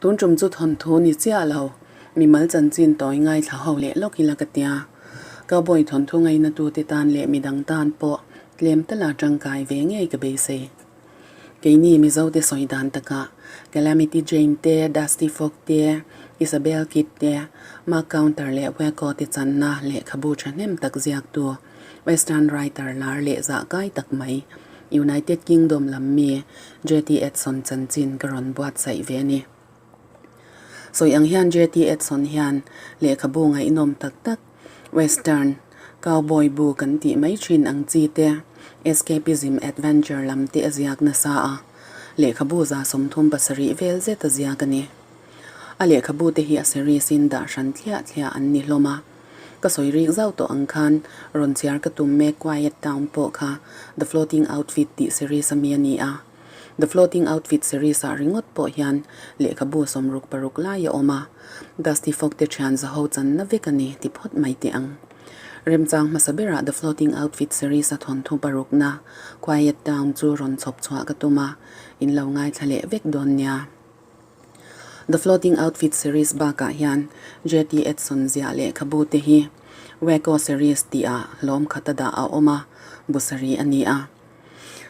Tun tum chu thawnthu ni chiah lo, mimal chanchin tawi ngaithla ho leh lawk ila ka tia. Cowboy thawnthu ngainatute tan leh midang tan pawh tlem tala tangkai ve ngei ka beisei. Keini Mizote sawi dan takah Calamity Jane te, Dusty Fog te, Isabel Kidd te, Mark Counter leh Waco te channa lehkhabu thahnem tak ziaktu Western writer lar leh zahkai tak mai United Kingdom lam mi JT Edson chanchin ka rawn buatsaih ve a ni. Sawi ang hian JT Edson hian lehkhabu ngaihnawm tak tak Western, Cowboy bu kan tih mai thin ang chi te, Escapism Adventure lam te a ziak nasa a, lehkhabu 37 vel zet a ziak a ni. A lehkhabu te hi a series in dah hran thliah thliah an ni hlawm a. Ka sawi rik zauh tawh ang khan rawn chhiar ka tum mek Quiet Town pawh kha The Floating Outfit tih series a mi a ni a. The Floating Outfit series ah ringawt pawh hian lehkhabu 66 lai a awm a, Dusty Fog te thian zaho channa vek a ni ti phawt mai teh ang. Remchang hmasa berah The Floating Outfit series a thawnthu parukna Quiet Town chu rawn chhawp chhuah ka tum a, in lo ngaithla leh vek dawn nia. The Floating Outfit series bakah hian JT Edson ziah lehkhabu te hi Waco series tih-ah hlawm khat a dah a awm a, busari a ni a.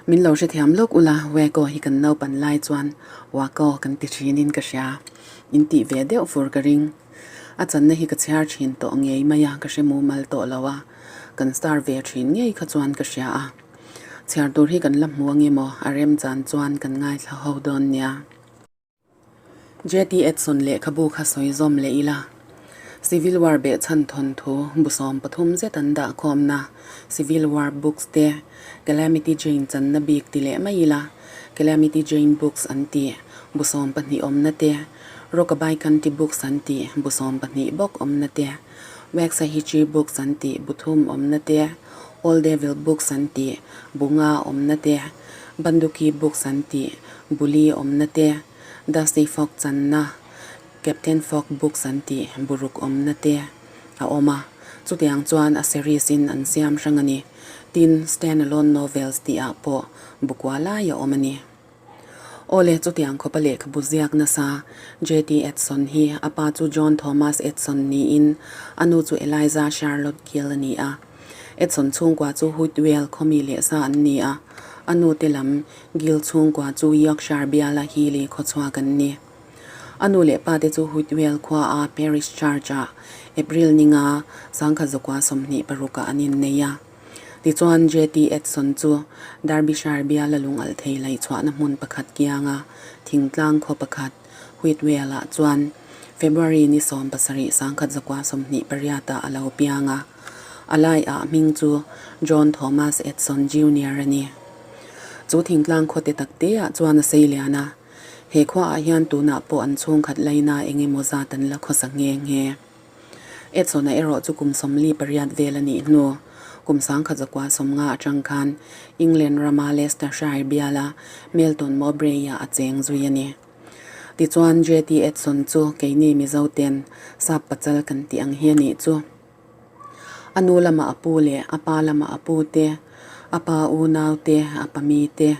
Min lo hrethiam lawk ula, Waco hi kan naupan lai chuan Waco kan ti thinin ka hria. In tih ve deuh fur ka ring. A channa hi ka chhiar thin tawh ngei mai a, ka hre mumal tawh lo a, kan star ve thin ngei kha chuan ka hria a. Chhiar tur hi kan la hmu ange maw, a remchan chuan kan ngaithla ho dawn nia. JT Edson lehkhabu kha sawi zawm leh ila, Civil War behchhan thawnthu bu 13 zet an dah khawmna Civil War Books te Calamity Jane channa bik ti leh mai ila, Calamity Jane Books an tih bu 12 awmna te, Rockabye County Books an tih bu 12 bawk awmna te, Waxahachie Books an tih bu thum awmna te, Old Devil Books an tih bu nga awmna te, Banduki Books an tih Buli awmna te, Dusty Fog channa, Captain Fog Books an tih buruk awmna te a awm a. Chutiang chuan a series in an siam hrang a ni. Tin, stand-alone novels tihah pawh bu kua lai a awm a ni. Awle, chutiang khawpa lehkhabu ziak nasa JT Edson hi a pa chu John Thomas Edson niin a nu chu Eliza Charlotte Gill a ni a. Edson chhungkua chu Huitwell khawmi leh sa an ni a, a nu te lam Gill chhungkua chu Yorkshire biala Healey khawchhuak an ni. A nu leh pa te chu Huitwell khua a Parish Church ah April ninga 1926 ah an innei a. Tichuan JT Edson chu Derbyshire biala lungalh thei laihchhuahna hmun pakhat kianga thingtlang khaw pakhat Huitwell ah chuan February ni 17 1928 ah a lo piang a. A laiah hming chu John Thomas Edson Junior a ni. Chu thingtlang khawte takte ah chuan a sei lian a, he khuaah hian tunah pawh an chhungkhat laina eng emaw zat an la khawsa nghe nghe. Edson-a erawh chu kum 48 vel a nih hnu, kum 1950 atang khan England rama Leicestershire biala Melton Mowbray-ah a cheng zui a ni. Tichuan JT Edson chu keini Mizo ten sap pachal kan tih ang hi a nih chu. A nu lamah a pu leh a pa lamah a pu te, a pa unau te, a pa mi te,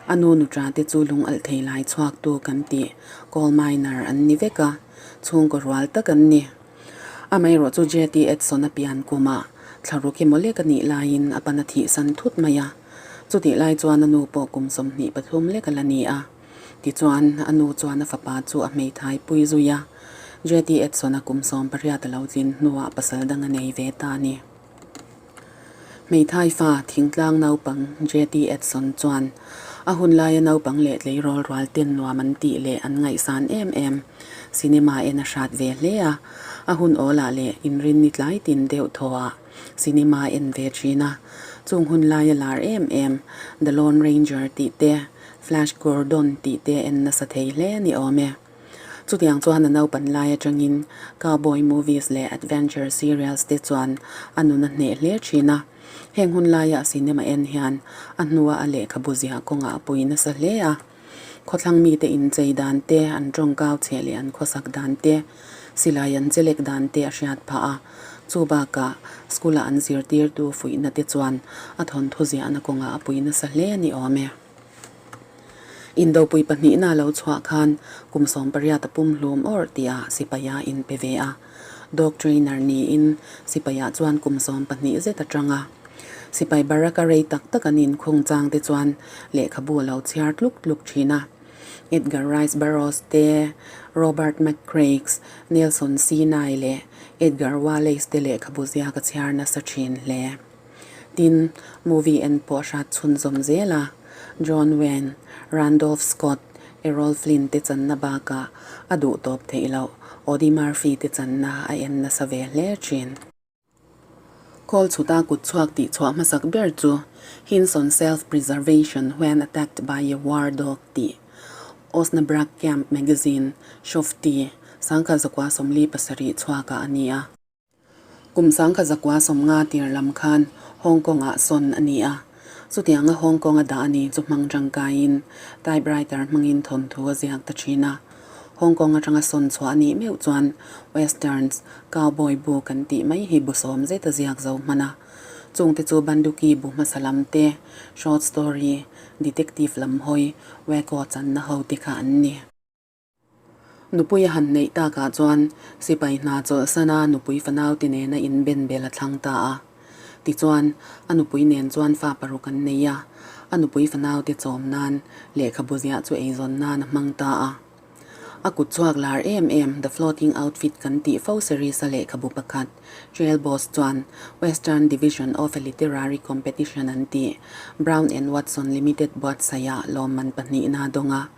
a nu nuṭa te chu lung alh thei lai chhuak tu kan tih coal miner an ni vek a, chhungkaw rual tak an ni. Amaherawh chu JT Edson a pian kumah thlaruk emaw lek a nih laiin a pana thihsan thut mai a, chutih lai chuan a nu pawh kum 23 lek a la ni a. Tichuan, a nu chuan a fapa chu a hmeithai pui zui a, JT Edson-a kum 18 a lo tlin hnuah pasal dang a nei ve ta a ni. Hmeithai fa thingtlang naupang JT Edson chuan a hun laia naupang leh tleirawl rual ten nuam an tih leh an ngaihsan em em cinema en a hrat ve hle a, a hun awlah leh inrinni tlai tin deuh thawhah cinema en ve thin a, chung hun laia lar em em The Lone Ranger tih te, Flash Gordon tih te en nasa thei hle a ni awm e. Chutiang chuan a naupan lai atangin cowboy movies leh adventure serials te chuan a nun a hneh hle thin a. Heng hun laia cinema en hian a hnua a lehkhabu ziah kawngah a pui nasa hle a. Khawthlang mite inchei dan te, an tawngkau cheh leh an khawsak dan te, silai an chelek dan te a hriat phah a. Chu bakah school-a an zirtirtu fuihna te chuan a thawnthu ziahna kawngah a pui nasa hle a ni awm e. Indopui pahnihna lo chhuah khan kum 18 a pum hlum awrh tihah sipaia inpe ve a. Dog trainer niin sipaiah chuan kum 12 zet a tang a. Sipai baraka rei tak tak an inkhung chang te chuan lehkhabu a lo chhiar tluk tluk thin a. Edgar Rice Burroughs te, Robert McCraig's, Nelson C. Nye leh Edgar Wallace te lehkhabu ziak a chhiar nasa thin hle. Tin, movie en pawh a hrat chhunzawm zel a, John Wayne, Randolph Scott, Errol Flynn te channa bakah a duh tawp theih loh Audie Murphy te channa a en nasa ve hle thin. Kawl chhuta kut chhuak tih chhuah hmasak ber chu Hints on Self-Preservation When Attacked by a War Dog tih Osnabrück Camp Magazine, Shofti, 1947 chhuakah a ni a. Kum 1950 tir lam khan Hong Kong-ah sawn a ni a. Chutianga Hong Kong-a dah a ni chu hmang tangkaiin typewriter hmangin thawnthu a ziak ta thin a. Hong Kong atanga sawn chhuah a nih meuh chuan Westerns, Cowboy bu kan tih mai hi bu sawm zet a ziak zo hman a. Chungte chu Banduki bu hmasa lam te, short story, detective lam hawi, Waco channa ho te kha an ni. Nupui a han neih takah chuan sipai hna chawlhsana nupui fanaute nena inben bel a thlang ta a. Tichuan, a nupui nen chuan fa paruk an nei a, a nupui fanaute chawm nan lehkhabu ziah chu eizawn nan a hmang ta a. A kut chhuak lar em em The Floating Outfit kan tih fo series-a lehkhabu pakhat, Trail Boss chuan Western Division of a Literary Competition an tih Brown and Watson Limited buatsaihah lawmman pahnihna a dawng a.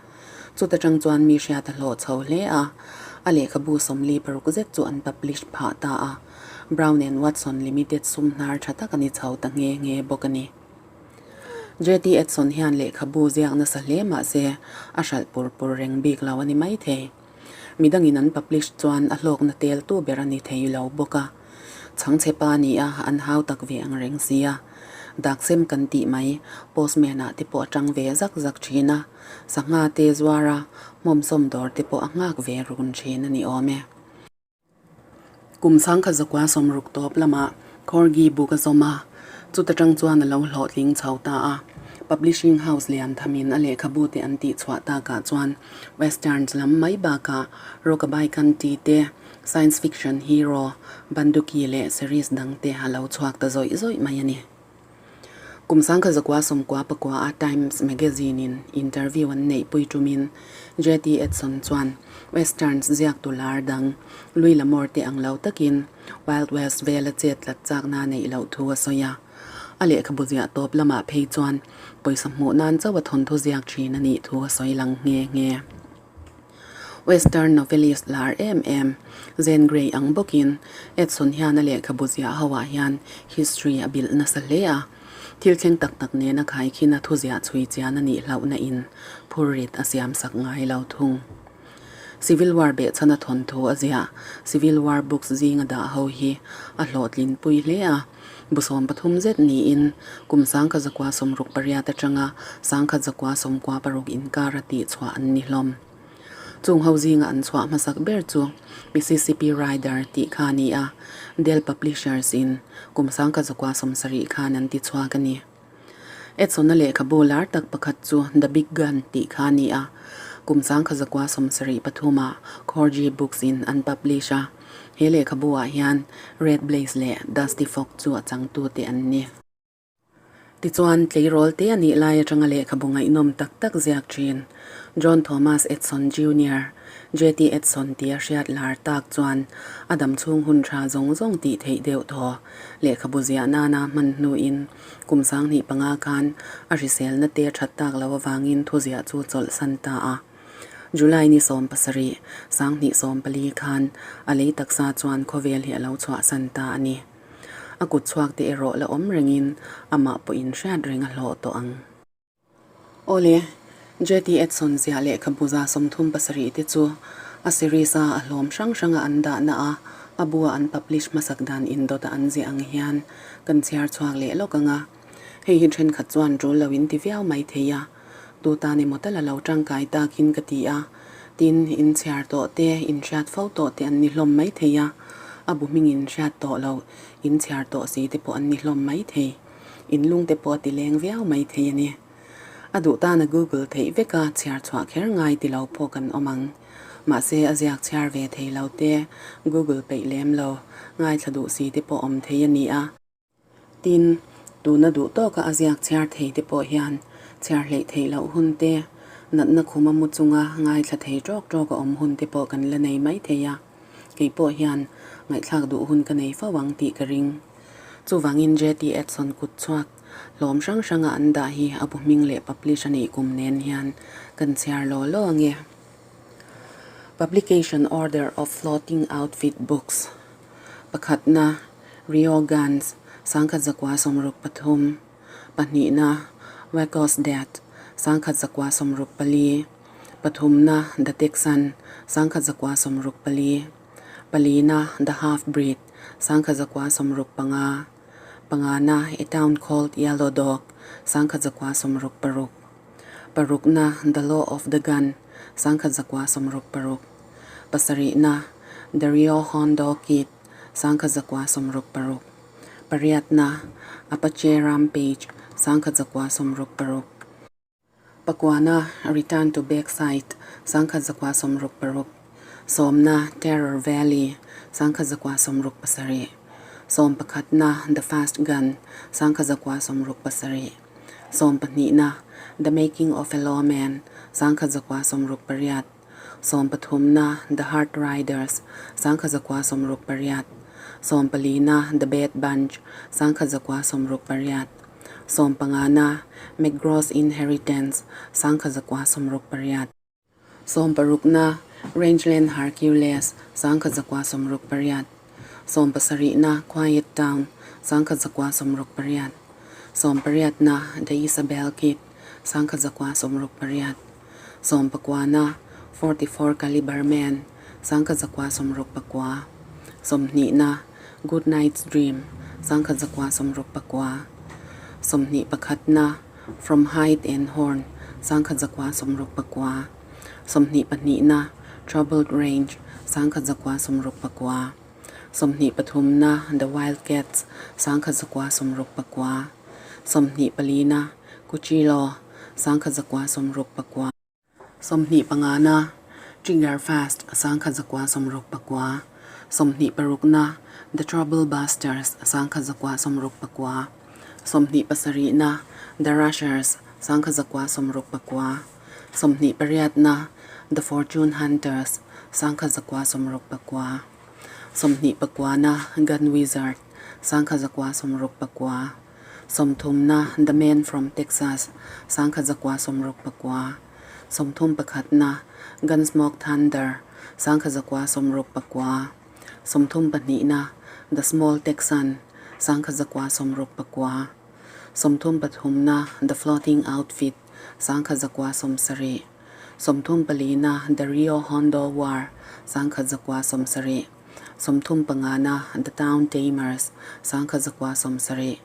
Chuta tang chuan mi hriat a hlawh chho hle a, a lehkhabu 46 zet chu an publish phah ta a, Brown and Watson Limited sum hnar tha tak a ni chho ta nghe nghe bawk a ni. JT Edson hian lehkhabu ziak nasa hle mah se a hralh pur pur reng bik lo a ni maithei. Midangin an publish chuan a hlawkna tel tu ber a ni thei lo bawk a. Chhangchhe pa ni a, an hau tak ve ang reng sia. Daksem kan tih mai, postman ah te pawh a tang ve zak zak thin a, sangha te zuar a, hmawmsawm dawr te pawh a nghak ve run thin a ni awm e. Kum 1960 tawp lamah Corgi buk a zawm a, chuta tang chuan a lo hlawhtling chho ta a. Publishing house lian thamin a lehkhabu te an tihchhuah takah chuan Westerns lam mai bakah Rockabye County te, Science fiction hero Banduki leh series dang te a lo chhuak ta zawih zawih mai a ni. Kum 1999 a Times Magazine in interview an neih pui tumin JT Edson chuan Westerns ziaktu lar dang Louis L'Amour te ang lo takin Wild West vela chet tlat chakna neih loh thu a sawi a. A lehkhabu ziah tawp lamah phei chuan pawisa hmuh nan chauh a thawnthu ziak thin a nih thu a sawi lang nghe nghe. Western novelist lar em em, Zane Grey ang bawkin Edson hian a lehkhabu ziah hoah hian history a bilh nasa hle a, thil thleng tak tak nena khaikhin a thuziah chhui chian a nih hlauhna in phurrit a siam sak ngai lo thung. Civil War behchhana thawnthu a ziah Civil War books zinga dah ho hi a hlawhtlin pui hle a, Bu 13 zet niin kum 1968 atanga 1996 inkara tihchhuah an ni hlawm. Chung ho zinga an chhuah hmasak ber chu Mississippi Rider tih kha a ni a, Dell Publishers in kum 1970 khan an tichhuak a ni. Edson-a lehkhabu lar tak pakhat chu The Big Gun tih kha a ni a, kum 1973 ah Corgi Books in an publish a. He lehkhabu ah hian Red Blaze leh Dusty Fox chu a changtute an ni. Tichuan, tleirawl te a nih lai atanga lehkhabu ngaihnawm tak tak ziak thin John Thomas Edson Junior, JT Edson tia hriat lar tak chuan a damchhung hun tha zawng zawng tih theih deuh thaw lehkhabu ziah nana hman hnuin Kum 2005 khan a hriselna te that tak lo avangin thuziah chu chawlhsan ta a. July ni 17, 2014 khan a lei taksa chuan khawvel hi a lo chhuahsan ta a ni. A kut chhuak te erawh la awm rengin amah pawhin hriat reng a hlawh tawh ang. Awle, JT Edson ziah lehkhabu 37 te chu a series a a hlawm hrang hranga an dahna a, a bua an publish hmasak dan indawta an ziah ang hian kan chhiar chhuak leh lawk ang a. Hei hi thenkhat chuan tul lo in ti viau mai thei a, tu tan emaw tal a lo tangkai takin ka ti a, tin, in chhiar tawh te, in hriat fo tawh te an ni hlawm mai thei a, a bu hming in hriat tawh loh, in chhiar tawh si te pawh an ni hlawm mai thei. In lungte pawh a ti leng viau mai thei a ni. A duh tana Google theih veka chhiar chhuah kher ngai ti lo pawh kan awm ang. Mahse a ziak chhiar ve thei lo te, Google peih lem lo, ngaithla duh si te pawh awm thei a ni a. Tin, tuna duh tawka a ziak chhiar thei te pawh hian chhiar hleih theih loh hun te, natna khuma mu chunga ngaithla thei tawk tawk a awm hun te pawh kan la nei mai thei a. Kei pawh hian ngaihthlak duh hun ka nei fo ang tih ka ring. Chuvangin JT Edson kut chhuak hlawm hrang hranga an dah hi a bu hming leh publish a nih kum nen hian kan chhiar law law ange. Publication Order of Floating Outfit Books Pakhatna, Rio Guns, 1963, Pahnihna, Waco's Death, 1964, Pathumna, The Texan, 1964, Palina, The Half-Breed, 1965, Pangana, A Town Called Yellow Dog, 1966, Parukna, The Law of the Gun, 1966, Pasarihna, The Rio Hondo Kid, 1966, Pariatna, Apache Rampage, 1966, Pakuana, Return to Backside, 1966, Sawmna, Terror Valley, 1967, Sawmpakhatna, The Fast Gun, 1967, Sawmpahnihna, The Making of a Lawman, 1968, Sawmpathumna, The Hard Riders, 1968, Sawmpalina, The Bad Bunch, 1968, Sawmpangana, McGraw's Inheritance, 1968. Sawmparukna, Rangeland Hercules, 1968, Sawmpasarihna, Quiet Town, 1968, Sawmpariatna, The Isabel Kid, 1968, Sawmpakuana, 44 Caliber Man, 1969, Sawmhnihna, Good Night's Dream, 1969, Sawmhnihpakhatna, From Hide and Horn, 1969, 22na, Troubled Range, 1969, 23na, The Wild Cats, 1969, 24na, Cuchillo, 1969. 25na, Trigger Fast, 1969, 26na, The Trouble Busters, 1969, 27na, The Rushers, 1969, 28na, The Fortune Hunters, 1969, 29na, Gun Wizard, 1969, Sawmthumna, The Man from Texas, 1969, 31na, Gunsmoke Thunder, 1969, 32na, The Small Texan, 1969, 33na, The Floating Outfit, 1970, 34na, The Rio Hondo War, 1970, 35na, The Town Tamers, 1970,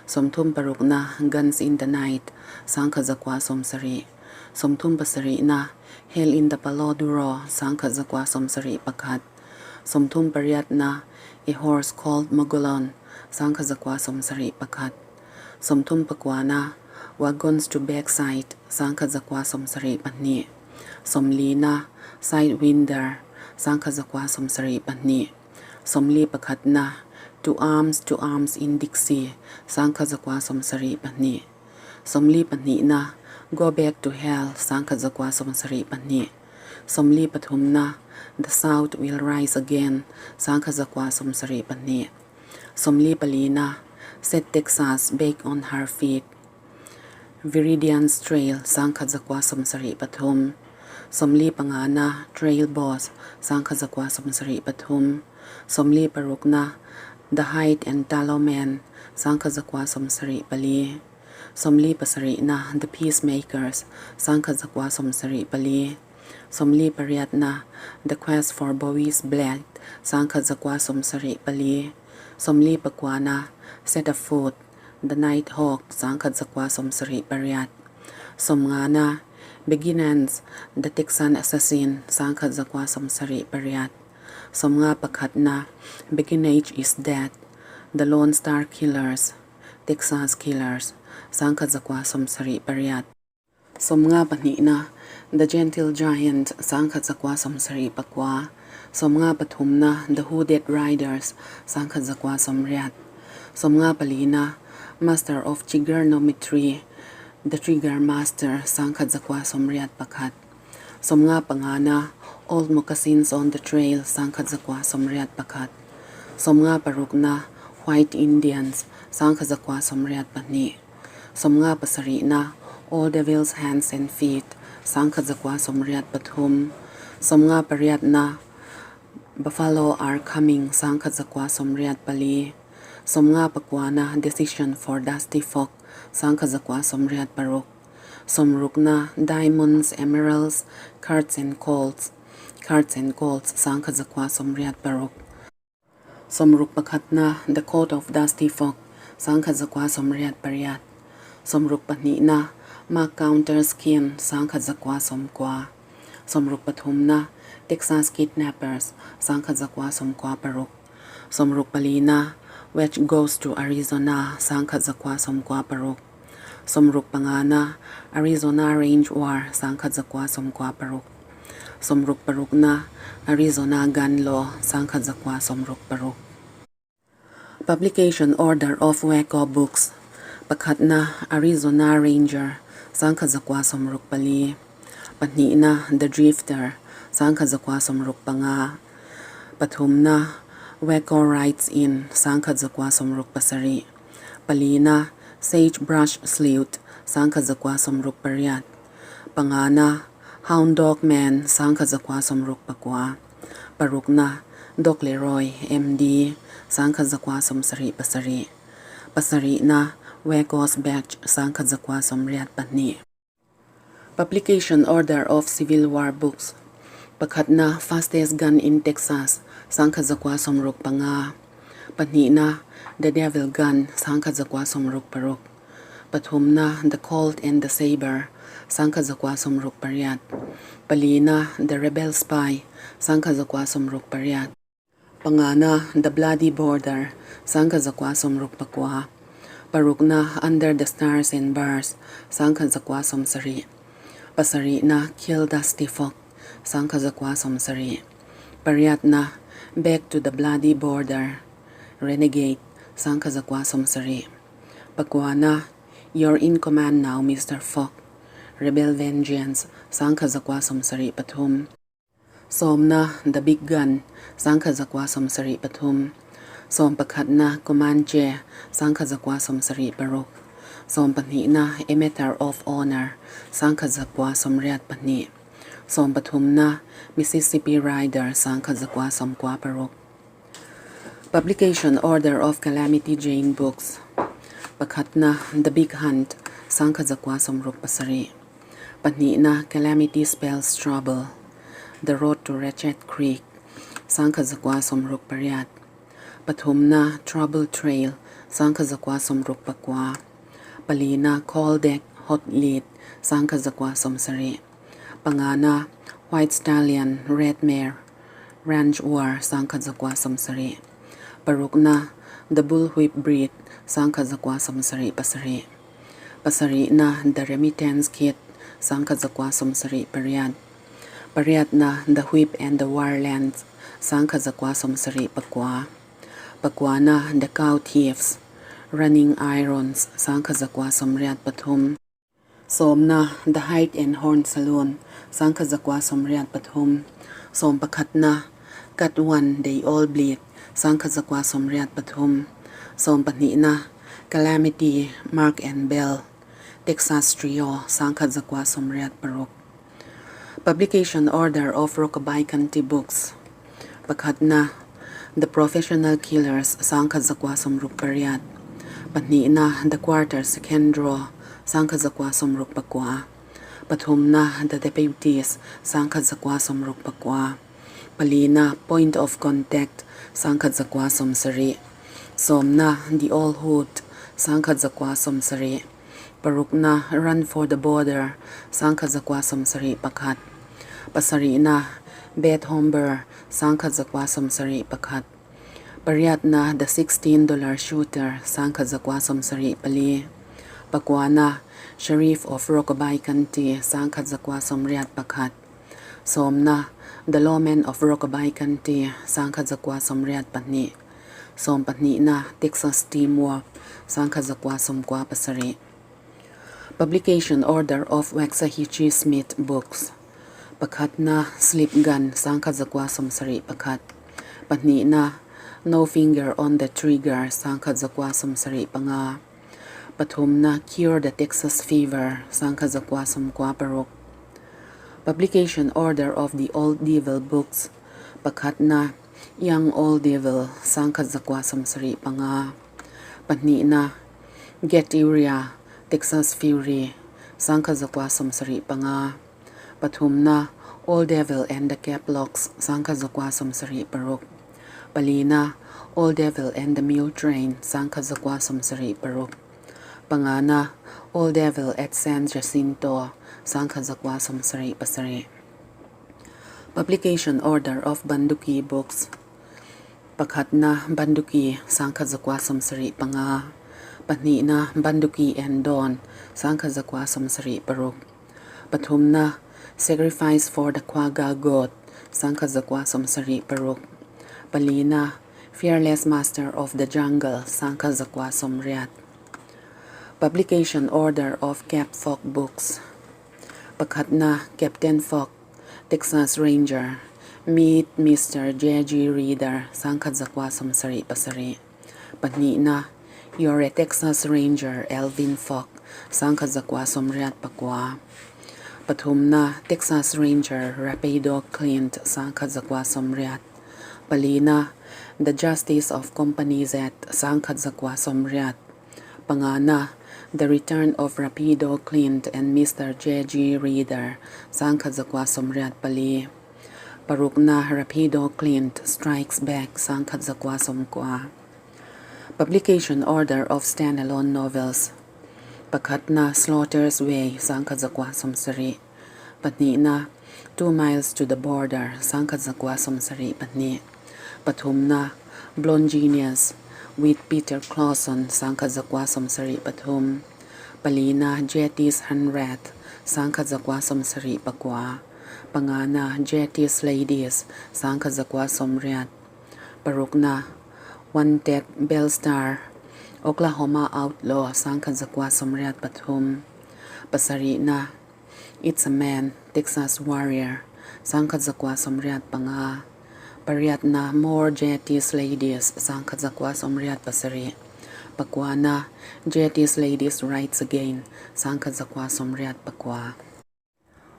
36na, Guns in the Night, 1970, 37na, Hell in the Palo Duro, 1971, 38na, A Horse Called Mogollon, 1971, 39na, Wagons to Backside, 1972, 40na, Sidewinder, 1972, 41na, To Arms, To Arms in Dixie, 1972, 42na, Go Back to Hell, 1972, 43na, The South Will Rise Again, 1972, 44na, Set Texas Back on Her Feet, Viridian's Trail, 1973, 45na, Trail Boss, 1973, 46na, The Hide and Tallow Man, 1974, 47na, The Peacemakers, 1974, 48na, The Quest for Bowie's Blade, 1974, 49na, Set Afoot, The Night Hawk, 1978, 50na, Beginnings, The Texan Assassin, 1978, 51na, Beguinage is Dead, The Lone Star Killers, Texas Killers, 1978. Sawmnga pahnihna, The Gentle Giant, 1969 53na, The Hooded Riders, 1980, 54na, Master of Trigonometry, The Trigger Master, 1981, 55na, Old Moccasins on the Trail, 1981, 56na, White Indians, 1982, 57na, All Devil's Hands and Feet, 1993, 58na, Buffalo Are Coming, 1994, 59na, Decision for Dusty Folk, 1996, 60na, Diamonds, Emeralds, Cards and Colts, Cards and Colts, 1986. Sawmruk pakhatna, The Coat of Dusty Fog, 1988, 62na, Mark Counter's Kin, 1990, 63na, Texas Kidnappers, 1996, 64na, Wedge Goes to Arizona, 1996, 65na, Arizona Range War, 1996. 66na, Arizona Gun Law, 1966. Publication Order of Waco Books, Pakhatna, Arizona Ranger, 1964, Pahnihna, The Drifter, 1965, Pathumna, Waco Rides In, 1967, Palina, Sagebrush Sleuth, 1968, Pangana, Hound Dog Man, 1969, Parukna, Doc Leroy, MD, 1977, Pasarihna, Waco's Batch, 1982. Publication Order of Civil War Books, Pakhatna, Fastest Gun in Texas, 1965, Pahnihna, The Devil Gun, 1966, Pathumna, The Colt and the Saber, 1968, Palina, The Rebel Spy, 1968, Pangana, The Bloody Border, 1969, Parukna, Under the Stars and Bars, 1970, Pasarihna, Kill Dusty Folk, 1970, Pariatna, Back to the Bloody Border, Renegade, 1970, Pakuana, You're in command now, Mister Fogg, Rebel Vengeance, 1973, Sawmna, The Big Gun, 1973, Sawmpakhatna, Comanche, 1976, Sawmpahnihna, A Matter of Honor, 1982, Sawmpathumna, Mississippi Rider, 1996. Publication Order of Calamity Jane Books, Pakhatna, The Big Hunt, 1967, Pahnihna, Calamity Spells Trouble, The Road to Ratchet Creek, 1968, Pathumna, Trouble Trail, 1969, Palina, Call Deck, Hot Lead, 1970, Pangana, White Stallion, Red Mare, Ranch War, 1970, Parukna, The Bullwhip Breed, 1977, Pasarihna, The Remittance Kid, 1978, Pariatna, The Whip and the Warlands, 1979, Pakuana, The Cow Thieves, Running Irons, 1983. Sawmna, The Hide and Horn Saloon, 1983, Sawmpakhatna, Cut One, They All Bleed, 1983, Sawmpahnihna, Calamity, Mark and Bell, Texas Trio, 1986. Publication Order of Rockaby County Books, Pakhatna, The Professional Killers, 1968, Pahnihna, The Quarter Second Draw, 1969, Pathumna, The Deputies, 1969, Palina, Point of Contact, 1970, Sawmna, The Old Hood, 1970, Parukna, Run for the Border, 1971, Pasarihna, Beth Homber, 1971, Pariatna, The $16 Shooter, 1974, Pakuana, Sheriff of Rockabye County, 1981. Sawmna, The Lawmen of Rockabye County, 1982. Sawmpahnihna, Texas Teamwork, 1997. Publication Order of Waxahachie Smith Books, Pakhatna, Slip Gun, 1971. Pahnihna, No Finger on the Trigger, 1975. Pathumna, Cure the Texas Fever, 1996. Publication Order of the Old Devil Books, Pakhatna, Young Old Devil, 1975. Pahnihna, Get Uriah, Texas Fury, 1975. Pathumna, Old Devil and the Caplocks, 1976. Palina, Old Devil and the Mule Train, 1976. Pangana, Old Devil at San Jacinto, 1977. Publication Order of Banduki Books, Pakhatna, Banduki, 1975. Pahnihna, Banduki and Dawn, 1976. Pathumna, Sacrifice for the Quagga Goat, 1976. Palina, Fearless Master of the Jungle, 1980. Publication Order of Cap Fogg Books, Pakhatna, Captain Fogg, Texas Ranger, Meet Mister JG Reader, 1977. Pahnihna, You're a Texas Ranger, Alvin Fogg, 1989. Pathumna, Texas Ranger, Rapido Clint, 1980. Palina, The Justice of Company Z, 1980. Pangana, The Return of Rapido Clint and Mister JG Reader, 1984. Parukna, Rapido Clint Strikes Back, 1990. Publication Order of Standalone Novels, Pakhatna, Slaughter's Way, 1970. Pahnihna, Two Miles to the Border, 1972. Pathumna, Blonde Genius, with Peter Clawson, 1973. Palina, Jetty's Hundredth, 1979. Pangana, Jetty's Ladies, 1980. Parukna, Wanted, Bellstar, Oklahoma Outlaw, 1983. Pasarihna, It's a Man, Texas Warrior, 1985. Pariatna, More Jetty's Ladies, 1987. Pakuana, Jetty's Ladies Rides Again, 1989.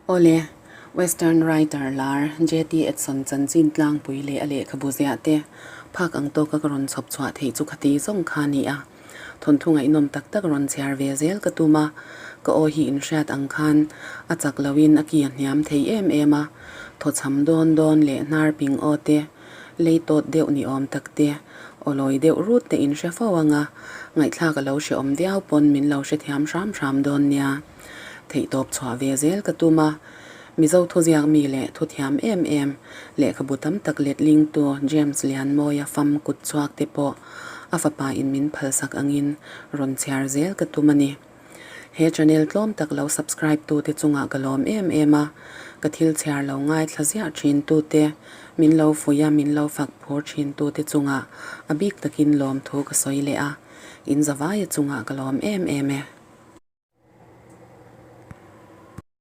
Awle, Western writer lar JT Edson chanchin tlangpui leh a lehkhabu ziah te phak ang tawka ka rawn chhawp chhuah theih chu khati zawng kha a ni a. Thawnthu ngaihnawm tak tak rawn chhiar ve zel ka tum a, ka aw hi inhriat ang khan a chak loin a ki a hniam thei em em a, thawchham dawn dawn leh hnar ping aw te, lei tawt deuh ni awm tak te, aw lawi deuh rut te inhre fo ang a, ngaihthlak a lo hreawm viau pawn min lo hrethiam hram hram dawn nia. Theihtawp chhuah ve zel ka tum a, Mizo thuziak mi leh thuthiam em em, lehkhabu tam tak letlingtu James Lianmawia fam kut chhuak te pawh a fapa in min phalsak angin rawn chhiar zel ka tum a ni. He channel tlawm tak lo subscribe tu te chungah ka lawm em em a, ka thil chhiar lo ngaithla ziah thin tu te, min lo fuih a min lo fak phur thin tu te chungah a bik takin lawmthu ka sawi leh a, in zavaia chungah ka lawm em em e.